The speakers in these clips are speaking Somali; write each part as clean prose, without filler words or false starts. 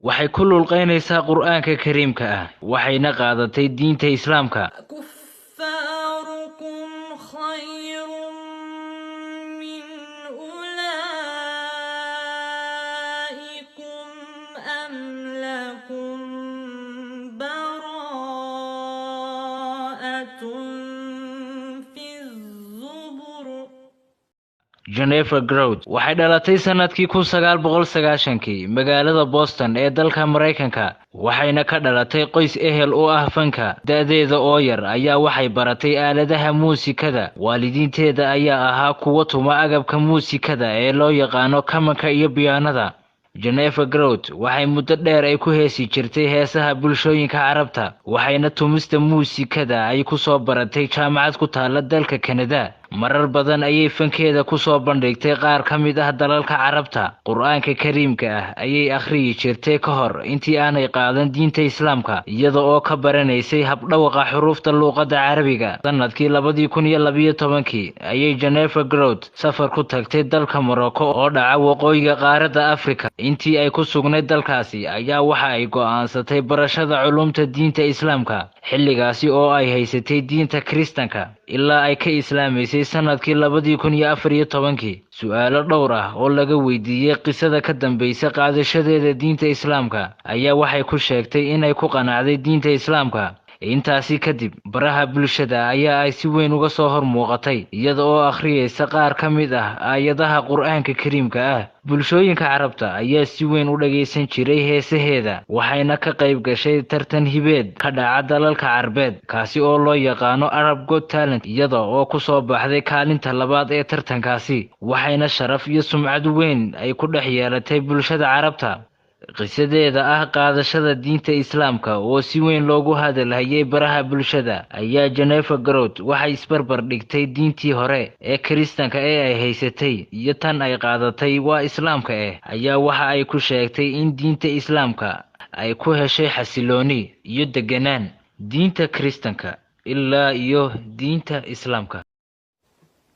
Waxay ku luuqaynaysaa Qur'aanka Kariimka ah, waxayna qaadatay diinta Islaamka. أكفاركم خير من أولئكم أم لكم براءة في الزبر؟ Jennifer Grout waxay dhalatay sanadkii 1990-kii magaalada Boston ee dalka Maraykanka, waxayna ka dhalatay qoys ehel u ah fanka. Da'deeda oo yar ayaa waxay baratay aaladaha muusikada. Waalidiinteeda ayaa ahaa kuwa tuma agabka muusikada ee loo yaqaano kamanka iyo biyaanada. Jennifer Grout waxay muddo dheer ay ku heesi jirtay heesaha bulshooyinka Carabta, waxayna tumista muusikada ay ku soo baratay jaamacad ku taala dalka Kanada. Marar badan ayay fankeeda ku soo bandhigtay qaar ka mid ah dalalka Carabta. Qur-aanka Kariimka ah ayay akhriyi jirtay ka hor intii aanay qaadan diinta Islaamka, iyada oo ka baranaysay habdhawaqa xuruufta luuqadda Carabiga. Sanadkii 2012-kii ayay Jennifer Grout safar ku tagtay dalka Morocco oo dhaca waqooyiga qaaradda Afrika. Intii ay ku sugnayd dalkaasi ayaa waxa ay go'aansatay barashada culumta diinta Islaamka, xilligaasi oo ay haysatay diinta Kiristanka ilaa ay ka islaamaysay sanadkii 2014-kii. Su-aalo dhowr ah oo laga weydiiyey qisada ka dambaysa qaadashadeeda diinta Islaamka ayaa waxay ku sheegtay inay ku qanacday diinta Islaamka. Intaasi kadib baraha bulshada ayaa ay si weyn uga soo hor muuqatay iyada oo akhriyeysa qaar ka mid ah aayadaha Qur-aanka Kariimka ah. Bulshooyinka Carabta ayaa si weyn u dhagaysan jiray heesaheeda, waxayna ka qayb gashay tartan hibeed ka dhaca dalalka Carbeed, kaasi oo loo yaqaano Arab Got Talent, iyada oo kusoo baxday kaalinta labaad ee tartankaasi, waxayna sharaf iyo sumcad weyn ay ku dhex yeelatay bulshada Carabta. Qisadeeda ah qaadashada diinta Islaamka oo si weyn loogu hadalhayay baraha bulshada ayaa Jennifer Grout waxay isbarbar dhigtay diintii hore ee Kiristanka ee ay haysatay iyo tan ay qaadatay, waa Islaamka eh, ayaa waxa ay ku sheegtay in diinta Islaamka ay ku heshay xasilooni iyo deganaan, diinta Kiristanka ilaa iyo diinta Islaamka.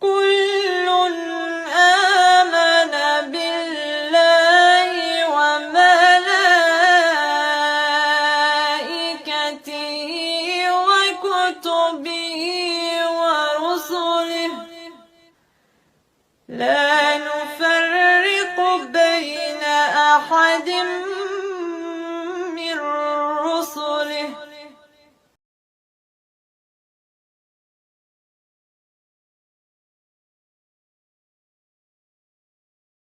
كل آمن بالله وملائكته وكتبه ورسله، لا نفرق